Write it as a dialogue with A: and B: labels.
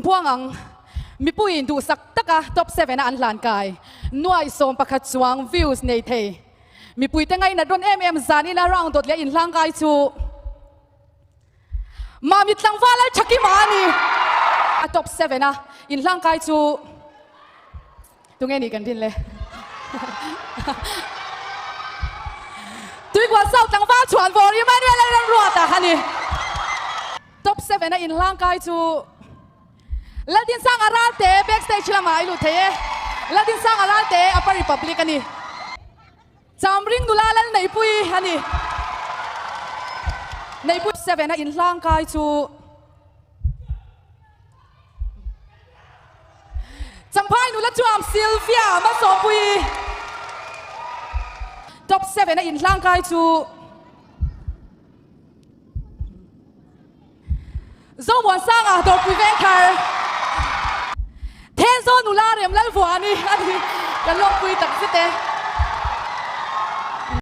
A: Inpuang ang. Mipuiin duhsak taka top seven-a an hlan kai. Nuai 11 chuang views nei thei. Mipuite ngainat rawn em em zanina round dawt leh inhlang kai chu Mami tlangval al Thakima a ni. A top seven-a inhlang kai chu tunge nih kan rin le? Tuikual South tlangval chhuan vawr Emmanuel Lalramruata a ni. Top seven-a inhlang kai chu Laldinsanga Ralte backstage lamah i lut thei e. Laldinsanga Ralte Upper Republic a ni. Chamring nula lal Neihpui a ni. Neihpui seven a inhlang kai chu Champhai nula chuam Sylvia Malsawmpuii. Top seven a inhlang kai chu Zomuansanga Dawrpui Vengthar Thenzawl nula Remlalvuani a ni. Kan lawmpui tak zet e.